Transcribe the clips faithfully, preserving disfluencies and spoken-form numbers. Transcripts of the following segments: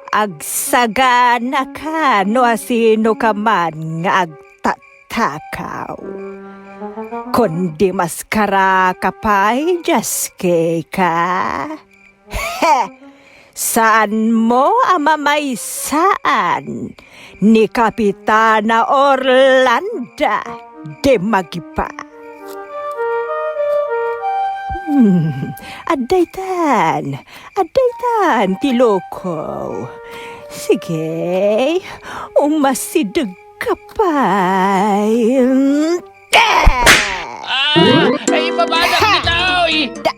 Agsaganaka no asinoka man nga agtatakaw. Kundi maskaraka pay, Jaskeka. Saanmo a mamaysaan ni Kapitana Orlanda de Magipa. Hmm, addaytan, addaytan ti loko. Sige, umasideg ka pay. Ah! Ay, ibabadak ditoy! Da-,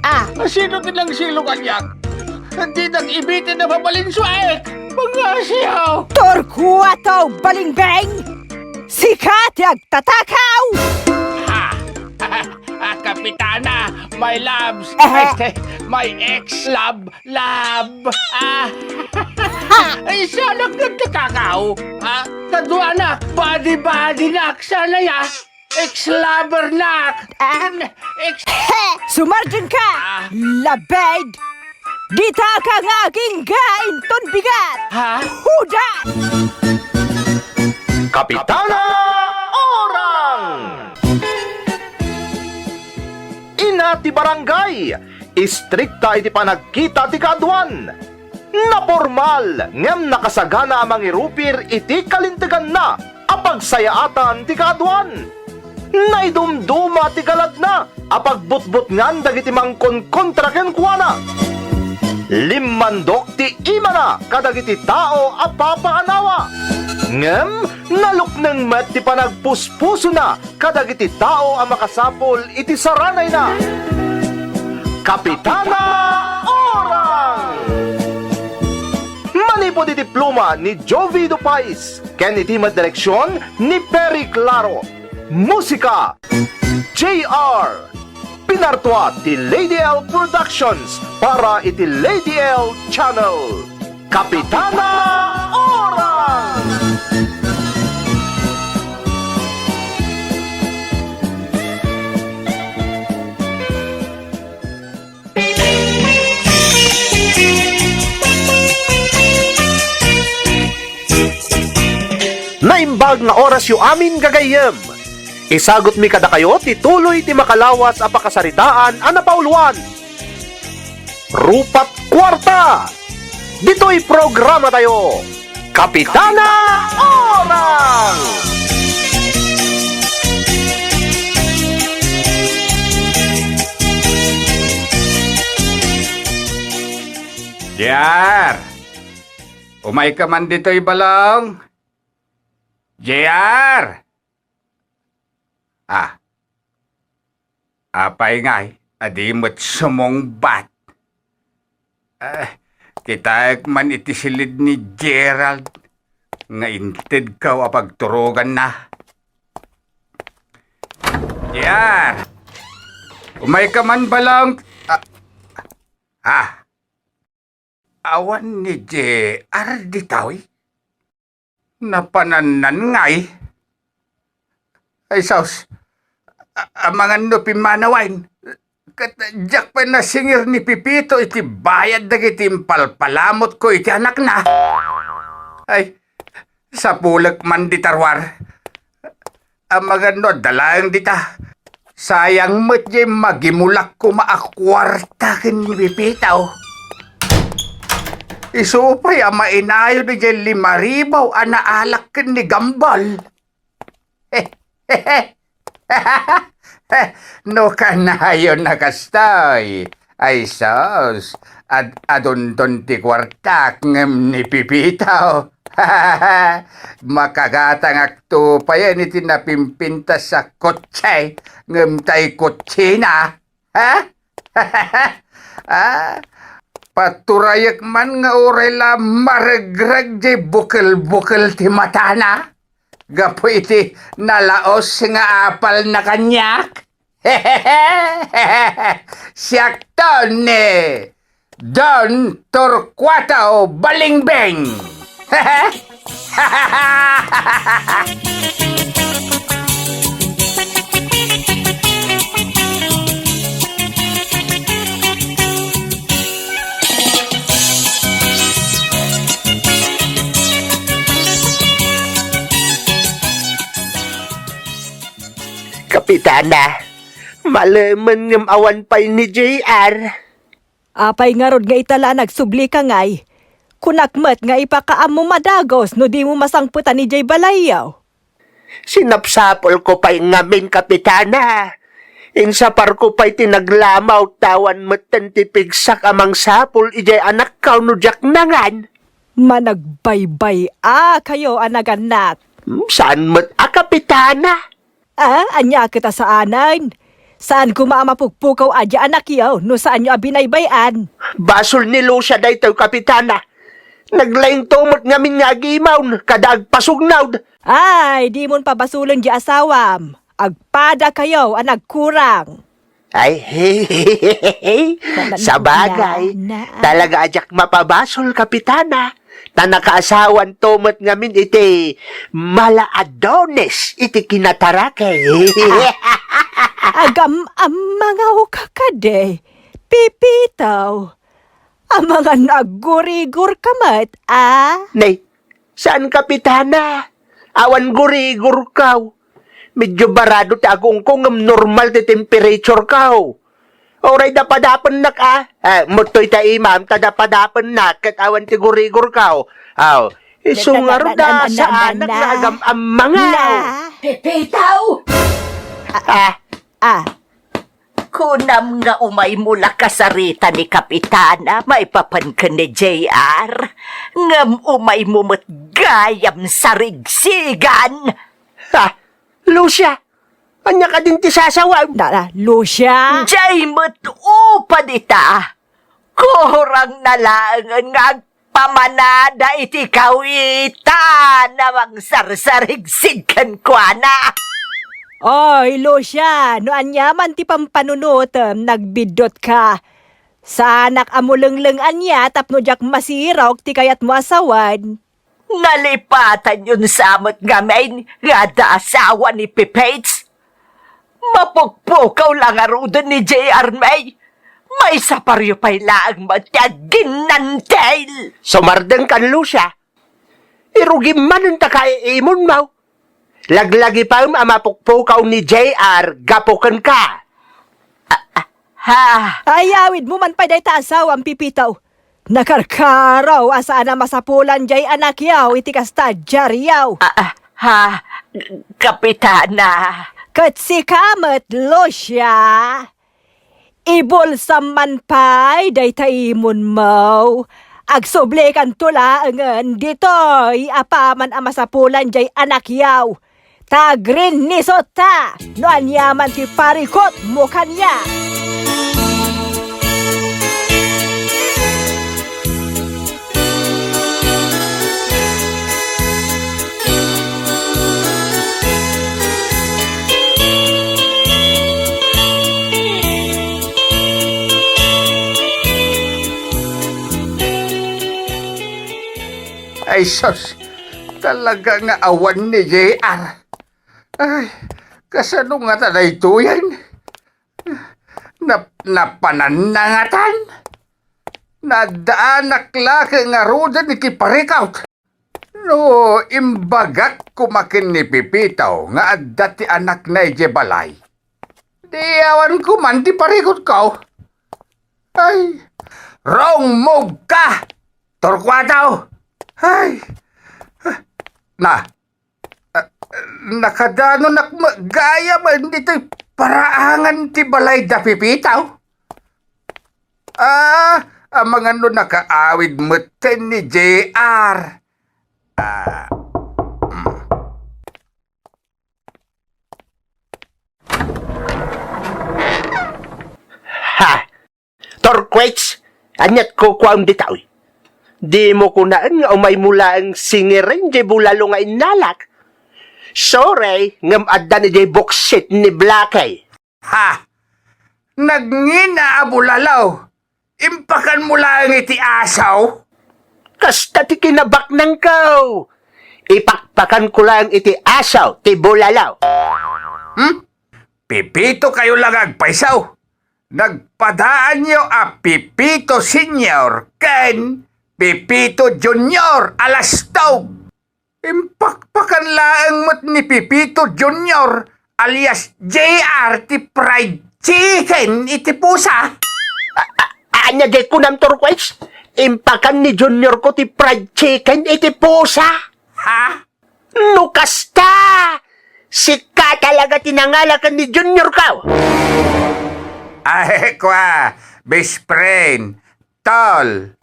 ah. Sino ti nangsilu kaniak? Dinak ibiti na mabalinsuaek! Pangasiaw! Torquato Balingbeng! Sika ti agtatakaw! Ah, ah, Kapitana, my loves, Ehe. Ay, my ex-love, Love! Ah! Ay, saan ak nagtatakaw? Ah, kaduanak, body-body nak, sana ya? Ex-lover nak! Ah. Ex- Sumardeng ka! Ah. Labed! Dita ka nga agingga inton bigat! Ha? Huda! Kapitana Orang! Ina ti barangay, istrikta iti panagkita ti kaaduan. Napormal ngem nakasagana a mangirupir iti kalinteganna a pagsayaatan ti kaaduan. Naidumduma ti galagna a pagbutbutngan dagiti mangkonkontra kenkuana. Limmandok ti imana kadagiti tao a papaanawa. Ngem nalukneng met ti panagpuspusona kadagiti tao a makasapul iti saranayna. Kapitana Orang! Manipud iti pluma ni Jovi Dupais ken iti met direksion ni Perry Claro. Musika, J R. Pinartua ti Lady L Productions para iti Lady L Channel. Kapitana Orang! Naimbag nga orasyo amin, gagayyem. Isagutmi kadakayo ti tuloy ti makalawas a pakasaritaan a napauluan. Rupat Kuarta! Ditoy programatayo, Kapitana Orang! J R! Umayka man ditoy, balong! J R! Ah. Apay ngay, a di met sumungbat? Ah, kitaek man iti silid ni Gerald nga intedko a pagturoganna. J R! Umayka man, balong. Ah. Ah. Awan ni J R ditoy? Napanannan ngay? Ay, sus. A-, amangan no pimmanawen. Ket diak pay nasingir ni Pepito iti bayad dagiti impalpalamutko iti anakna. Ay, sapulek man dita ruar. Amangan no adda laeng dita. Sayang met jay magimulak koma a kuarta ken ni Pepito. Isu pay a mainayon jay limaribu a naalak ken ni Gambol. No kanayon a kastoy, ay sus, ad-adunton ti kuartak ngem ni Pepito. Makagatangakto payen iti napimpintas a kotse ngem tay kotsena. Ha? Ah, paturayek man nga uray la maregreg jay bukel-bukel ti matana gapu iti nalaus nga apalna kaniak. Siakto ni Don Torquato Balingbing. Kapitana, malemen ngem awan pay ni J R. Apay ngarud nga ita la a nagsublika ngay? Kunak met nga ipakaammom a dagus no dimo masangpetan idiay balayyo. Sinapsapulko pay ngamin, Kapitana. Insaparko pay ti naglamaw ta awan metten ti pigsak a mangsapul idiay anakko no diak nangan. Managbaybay-akayo a nagannak. Hmm, saan met a, Kapitana? Ah, ania ket a saanen? Saan koma a mapukpukaw a di anakyo no saanyo a binaybay-an? Basol ni Lucia daytoy, Kapitana. Naglaingto met ngamin nga agimawn kada agpasugnod. Ay, dimon pabasolen di asawam. Agpadakayo a nagkurang. Ay, sabagay. Na, na, ah. Talaga a diak mapabasol, Kapitana. Ta nakaasawanto met ngamin iti mala a Dones iti kinatarake. Agam-ammangaw ka kadi, Pipitaw. Amangan aggurigor ka met, a? Nay, saan, Kapitana? Awan gurigorko. Medyo barado ti agongko ngem normal ti temperatureko. Uray dapadapennak, a. Ah, muttoy ta imam ta dapadapennak ket awan ti gurigorko. Aw, isu ngarud a saanak nga agam-ammangaw. Pipitaw! Ah. Ah. Kunam nga umaymo la kasarita ni Kapitana maipapan ken ni J R, ngem umaymo met gayam sarigsigan. Ah, Lucia, ania kadin ti sasawam? Na, na, Lucia? Jay met upad ita. Kurang na laengen nga agpamanada iti kawitan a mangsarsarigsid kenkuana. Oy, Lucia, no aniaman ti pampanunotem, nagbiddutka. Saanak a mulengleng ania tapno diak masirok ti kayatmo a sawen. Nalipatanyon sa met ngamin nga adda asawa ni Pipits? Mapukpukaw la ngaruden ni J R, May. Maisaparyo pay laeng met ti agginnantil. Sumardengkan, Lucia. Irugim manen ta kaiimonmo. Laglagipem a mapukpukaw ni J R gapu kenka. Ah, ah, ha? Ay, awidmo man pay dayta asawam, Pipitaw. Nakarkaro a saan a masapulan jay anakyo iti kasta a diaryo. Ah, ah, ha, Kapitana. Ket sika met, Lucia. Ibulsam man pay dayta imonmo. Agsublikanto laengen ditoy apaman a masapulan jay anakyo. Ta agrinnisutta no aniaman ti parikutmo kaniak. Ay, sus! Talaga nga awan ni J R. Ay, kasano ngata daytoyen? Nap-, napananna ngatan? Naddaanak la ket ngaruden iti parikut. No imbagak koma ken ni Pipitaw nga adda ti anakna idiay balay, di awan koman ti parikutko. Ay, rungmogka, Torquato! Ay, na, Ah, nakadanonak met gayam ditoy paraangan ti balay da Pipitaw. Ah, amangan no nakaawid metten ni J R. Ah, mm. Ha! Torquates, aniat kukuam ditoy? Dimo kunaen nga umaymo laeng singiren jay bulalo nga innalak? Sorry, ngem addan idiay buksit ni Blackie. Ha! Nagngina a bulalo! Impakanmo laeng iti asaw? Kasta ti kinabaknangko! Ipakpakanko laeng iti aso ti bulalo. Hmm? Pipito kayo lang agpayso. Nagpadaanyo a Pipito Senior ken Pipito Junior a lastog. Impakpakan laeng met ni Pipito Junior alias J R ti fried chicken iti pusa. A-, a-, ania jay kunam, Turquoise? Impakan ni Junior ko ti fried chicken iti pusa? Ha? No kasta, sika talaga ti nangala ken ni Junior ko. Ay, kua, best friend, tol.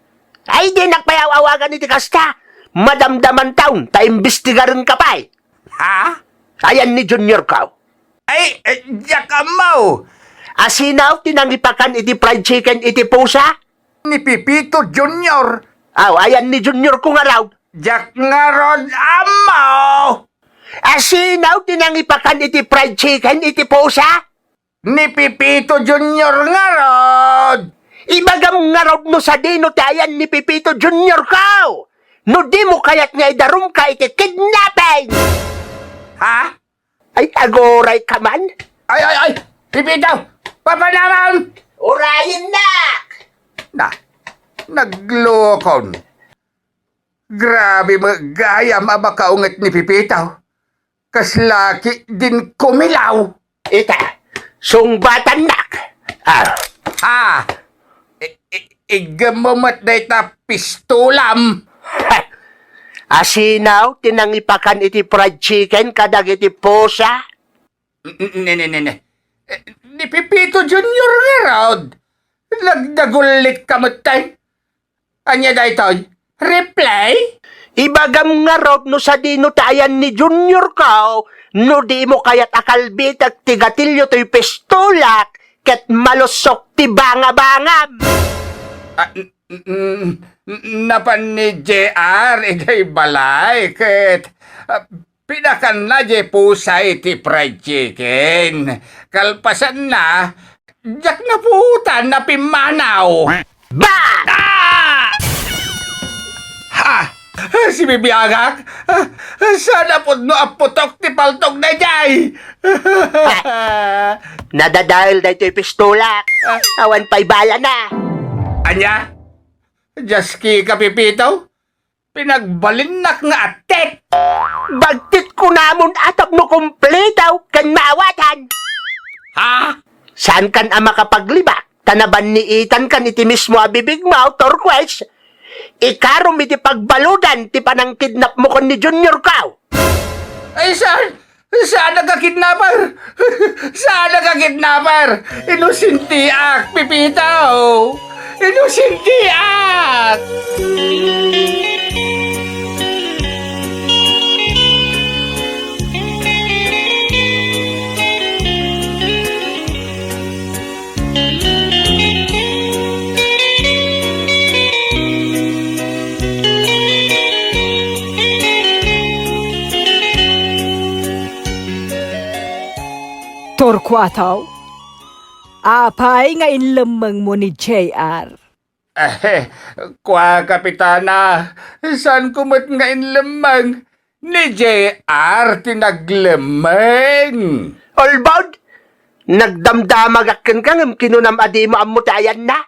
Ay, dinak pay aw-awagan iti kasta. Madamdaman taon, ta imbestigarenka pay. Ha? Ayan ni Junior ko. Ay, eh, diak ammo. Asino ti nangipakan iti fried chicken iti pusa? Ni Pipito Junior. Aw, ayan ni Junior ko ngarud. Diak ngarud ammo. Asino ti nangipakan iti fried chicken iti pusa? Ni Pipito Junior ngarud. Ibagam ngarud no sadino ti ayan ni Pipito Junior ko. No dimo kayat nga idarumka iti kidnapping. Ha? Ay, aguray ka man. Ay, ay, ay! Pipito! Papanamam! Urayennak! Na, naglokon. Grabe met gayam a makaunget ni Pipito. Kasla ketdin kumilaw. Ita, sungbatannak. Ah. Ha? I-, i-, iggemmo met dayta pistolam. Asino ti nangipakan iti fried chicken kadagiti pusa? N-, n-, ne, ne, ne, ne. Eh, ni Pipito Junior ngarud. Nagdagullitka metten. Ania daytoy? Replay? Ibagam ngarud no sadino ti ayan ni Junior ko, no dimo kayat a kalbitek ti gatilio toy pistolak ket malusok ti bangabangam. Ah, n-, n-, n-, napan ni J R idiay balay ket, ah, pinakanna diay pusa iti fried chicken. Kalpasanna, diak napuotan a pimmanaw. Ba! Ah! Ha! Sibibiagak? Saan a pudno a putok ti paltog daydiay? Nadadael daytoy pistolak. Awan pay balana. Ania? Diaska, Pipito? Pinagbalinnak nga attek. Bagtit kunamon a tapno kumplito ken maawatan. Ha? Saankan a makapaglibak, ta nabanniitankan iti mismo a bibigmo, Turquoise. Ikarom iti pagbaludan ti panangkidnapmo ken ni Junior ko. Ay, saan? Saan a kidnapper? Saan a kidnapper? Inosentiak, Pipito! Inosentiak! Turquato, apay nga inlemmengmo ni J R? Eh, kua, Kapitana, saanko met nga inlemmeng. Ni J R ti naglemmeng. Ulbod, nagdamdamagak kenka ngem kinunam a dimo ammo ti ayanna.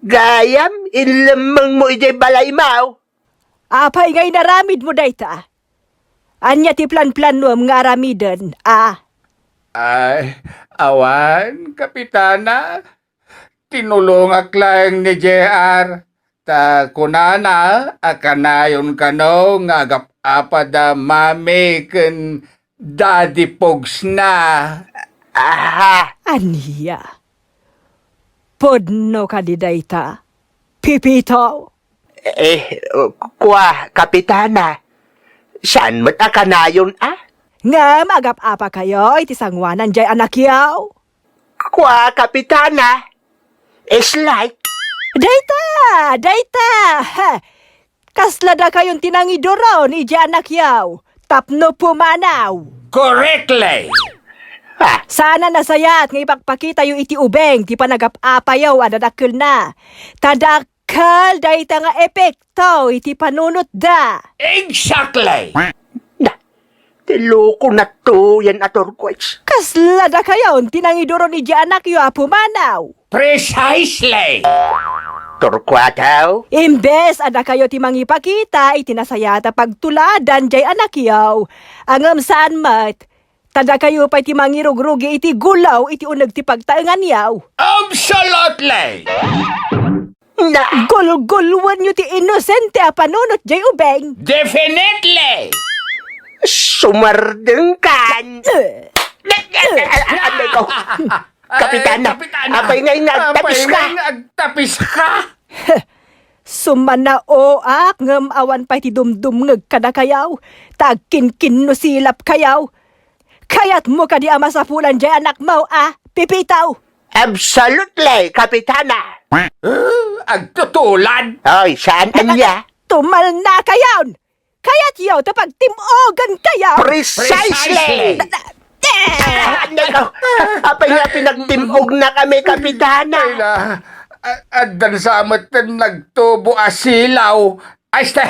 Gayam, inlemmengmo idiay balaymo. Apay nga inaramidmo dayta? Ania ti planplanuem nga aramiden, a? Ay, awan, Kapitana. Tinulongak laeng ni J R, ta kunana a kanayon kano nga agap-apada Mami ken Daddy Pogs na. Aha! Ania? Pudno kadi dayta, Pipito? Eh, kua, Kapitana, saan met a kanayon, a? Ngem agap-apakayo iti sangoanan diay anakyo? Kua, Kapitana, it's like. Dayta! Dayta! Ha! Kasla dakayon ti nangiduron idiay anakyo tapno pumanaw. Correctly! Ha? Saan a nasayaat nga ipakpakitayo iti ubing ti panagap-apayo a dadakkelna. Ta dakkel dayta nga epekto iti panunotda. Exactly! Loko na to yan a turquoise. Kasla dakayon ti nangiduron idiay anakyo a pumanaw. Precisely! Turquoise? Imbes a dakayo ti mangipakita iti nasayaat a pagtuladan diay anakyo, ngem saan met, ta dakayo pay ti mangirugrugi iti gulaw iti uneg ti pagtaenganyo. Absolutely! Na- Gulgulwenyo ti inosente a panunot diay ubing. Definitely! Sumardengkan! Eh. Aray ko. Kapitana, Ay, Kapitana. Apay ngay nga agtapis ka? Apay ngay nga agtapis ka? Sumanaoak ngem awan pay ti dumdumngeg kadakayo, ta agkinkinnusilapkayo. Kayatmo kadi a masapulan diay anakmo a pipitaw? Absolutely, Kapitana. Eh, agtutulan. Oy, saan ania? Tumalnakayon! Kayatyo ta pagtim-ogankayo? Precisely. Precisely. Ay, nako. Apay nga pinagtim-ognakami, Kapitana? Ay, na. A-, addan sa met ten nagtubo a silaw. Ay, sta-,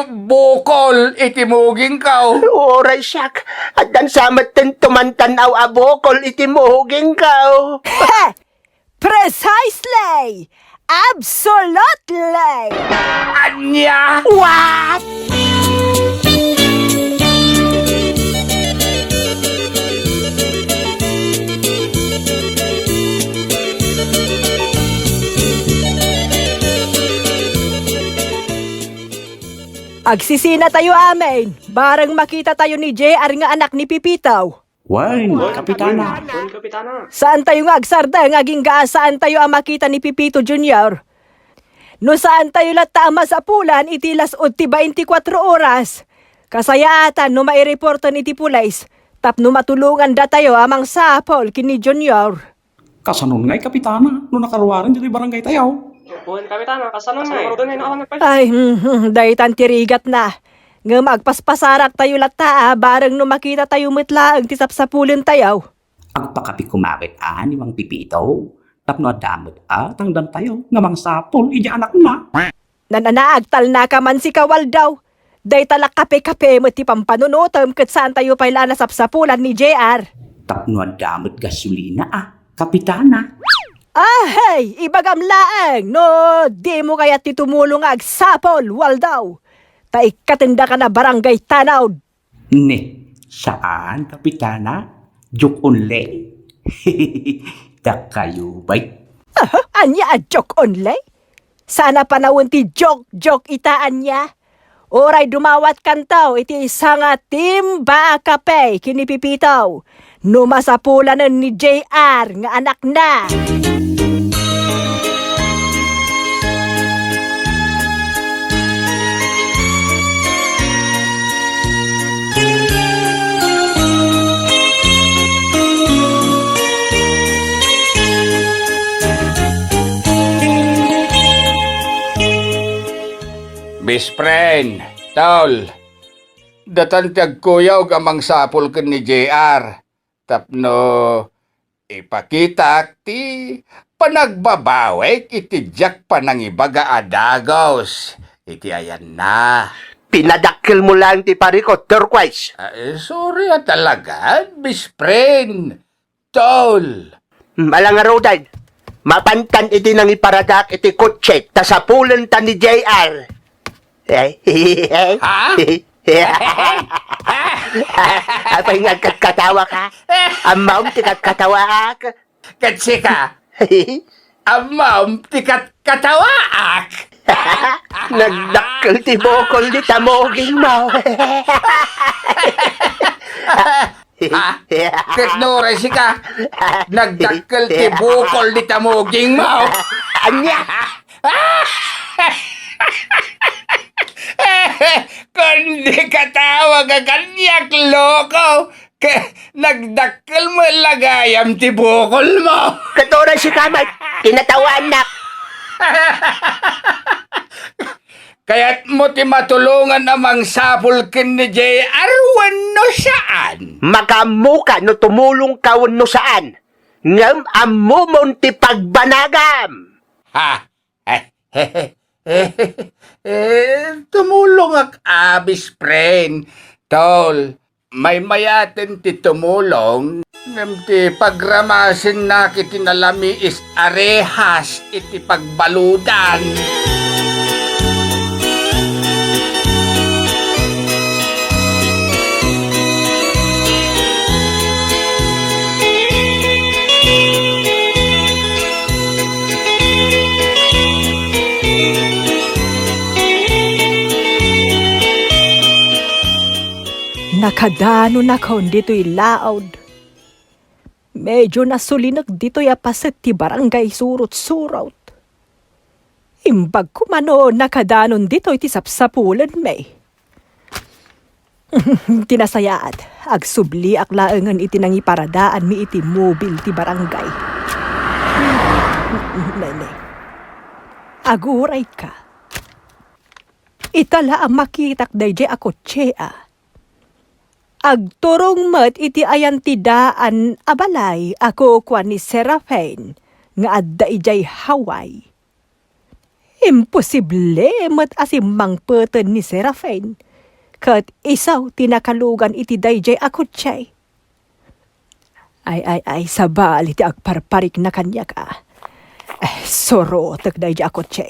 bukol iti mugingko. Uray siak. Addan sa met ten tumantan-aw a bukol iti mugingko. Precisely! Absolutely! Ania? What? Agsisinatayo amin, bareng makitatayo ni J R nga anak ni Pipito. Wen, Kapitana. Saantayo nga agsardeng agingga a saantayo a makita ni Pipito Junior. No saantayo latta a masapulan iti las-ud ti baintikwatro oras, kasayaatan no maireporten iti pulis tapno matulongandatayo a mangsapul ken ni Junior. Kasanon ngay, Kapitana, no nakaruaren ditoy barangaytayo? Wen, Kapitana, kasanon ngay? Ay, hmm, hmm, daytan ti rigatna. Ngem agpaspasaraktayo latta a bareng no makitatayo met laeng ti sapsapulentayo. Agpakapi koma ket a ni Mang Pipito, tapno adda met a tangdantayo nga mangsapul idiay anakna. Nananaagtalnaka man sika, Waldo. Dayta la kape-kape met ti pampanunotem ket saantayo pay la a nasapsapulan ni J R. Tapno adda met gasolina a, Kapitana. Ahay, ibagam laeng no dimo kayat ti tumulong nga agsapul, Waldo. Ta ikkatendaka na barangay Tanod. Ne, saan, Kapitana. Joke only. Dakayo, bay. Aha, ania a joke only? Saan a panawen ti joke-joke ita ania? Uray dumawatkanto iti sanga timba a kape ken ni Pipito no masapulanen ni J R nga anakna. Best friend, tol, datan ti agkuyog a mangsapul ken ni J R tapno ipakitak ti panagbabawik iti diak panangibaga a dagus iti ayanna. Pinadakkelmo laeng ti parikut, Turquoise. Ah, eh, sorry a talaga, best friend. Tol. Hmm, ala ngaruden, mapantan iti nangiparadak iti kotsek ta sapulenta ni J R. Eh? Ha? Apay nga agkatkatawaka? Ammom ti katkatawaak? Ket sika, ammom ti katkatawaak? Nagdakkel ti bukol ni tamogingmo. Ha? Ket no uray sika, nagdakkel ti bukol ni tamogingmo. Ania? Kundi katawag a kaniak, loko. Ke-, nagdakkel met la gayam ti bukolmo. Ket uray sika met, kinatawaannak. Kayatmo ti matulongan a mangsapul ken ni J R wenno saan? Makaammoka no tumulongka wenno saan, ngem ammomon ti pagbanagam. Ha? Eh, tumulongak a, best friend. Tol, Maymayaten ti tumulong, ngem ti pagramasennak iti nalamiis a rehas iti pagbaludan. Nakadanonakon ditoy laud. Medyo nasulinek ditoy a paset ti barangay Surot-surot. Imbag koma no nakadanon ditoy ti sapsapulenmi. Ti nasayaat, agsubliak laengen iti nangiparadaanmi iti mobil ti barangay. Nene. Agurayka. Ita la a makitak daydiay a kotse a. Agturong met iti ayan ti daan a balay a kukuan ni Serafin nga adda idiay Hawaii. Imposible met a simmangpeten ni Serafin ket isu ti nakalugan iti daydiay a kotse. Ay, ay, ay, sabali ti agparparikna kaniak a. Eh, surotek daydiay a kotse.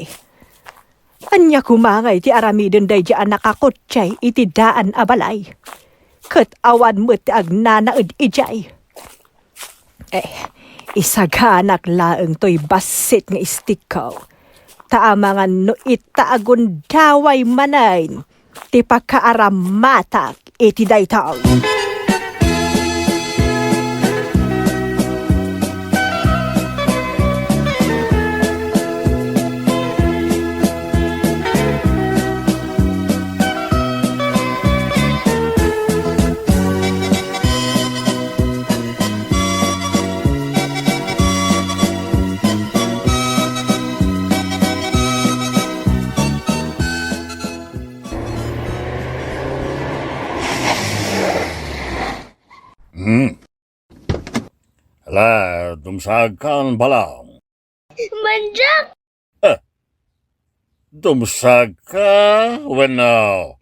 Ania koma ngay ti aramiden daydiay a nakakotse iti daan a balay? Ket awan met ti agnanaed idiay. Eh, isaganak laeng toy bassit nga istikko. Ta amangan no ita agundaway manen ti pakaaramatak iti daytoy. Hmm. Ala, dumsagkan, Balong. Mandiak! Eh, dumsagka wenno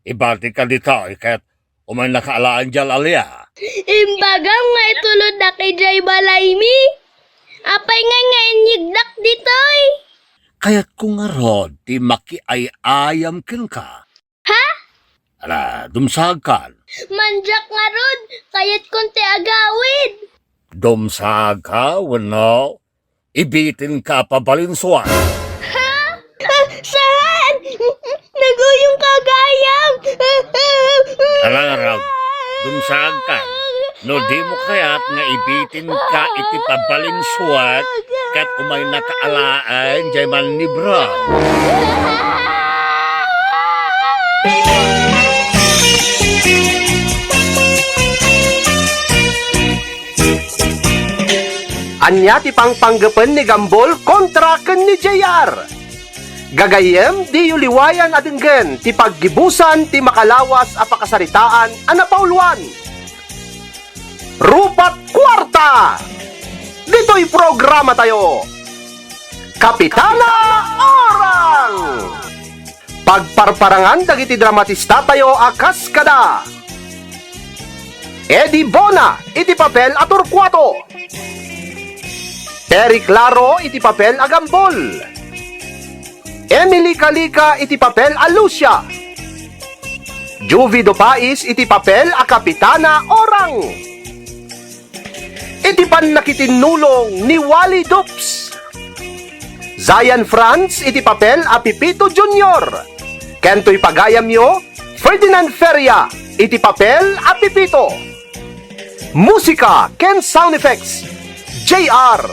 ibatika ditoy ket umaynaka alaen diay alia? Imbagam nga ituloddak idiay balaymi. Apay ngay nga inyegdak ditoy? Kayatko ngarud ti makiay-ayam kenka. Ha? Ala, dumsagkan. Mandiak ngarud, kayatkon ti agawid. Dumsagka wenno ibitinka a pabalinsuan? Ha? Ah, saan? Naguyongka gayam. Ala ngarud, dumsagkan. No dimo kayat nga ibitinka iti pabalinsuan, ket umaynaka alaen diay manibro. Ania ti pangpanggepen ni Gambol kontra ken ni J R? Gagayyem, diyo liwayan a denggen ti paggibusan ti makalawas a pakasaritaan a napauluan. Rupat Kuarta! Ditoy programatayo, Kapitana Orang! Pagparparangan dagiti dramatistatayo a kas kada Eddie Bona iti papel a Torcuato, Terry Claro iti papel a Gambol, Emily Calica iti papel a Lucia, Juvie Dupais iti papel a Kapitana Orang. Iti pannakitinnulong ni Wally Dupes, Zayan Franz iti papel a Pipito Junior, ken toy pagayamyo, Ferdinand Feria iti papel a Pipito. Musika ken sound effects, J R.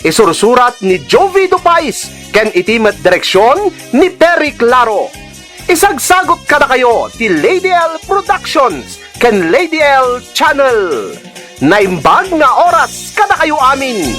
Isursurat ni Jovie Dupais ken iti met direksion ni Perry Claro. Isagsagot kadakayo ti Lady L Productions ken Lady L Channel. Naimbag nga oras kadakayo amin.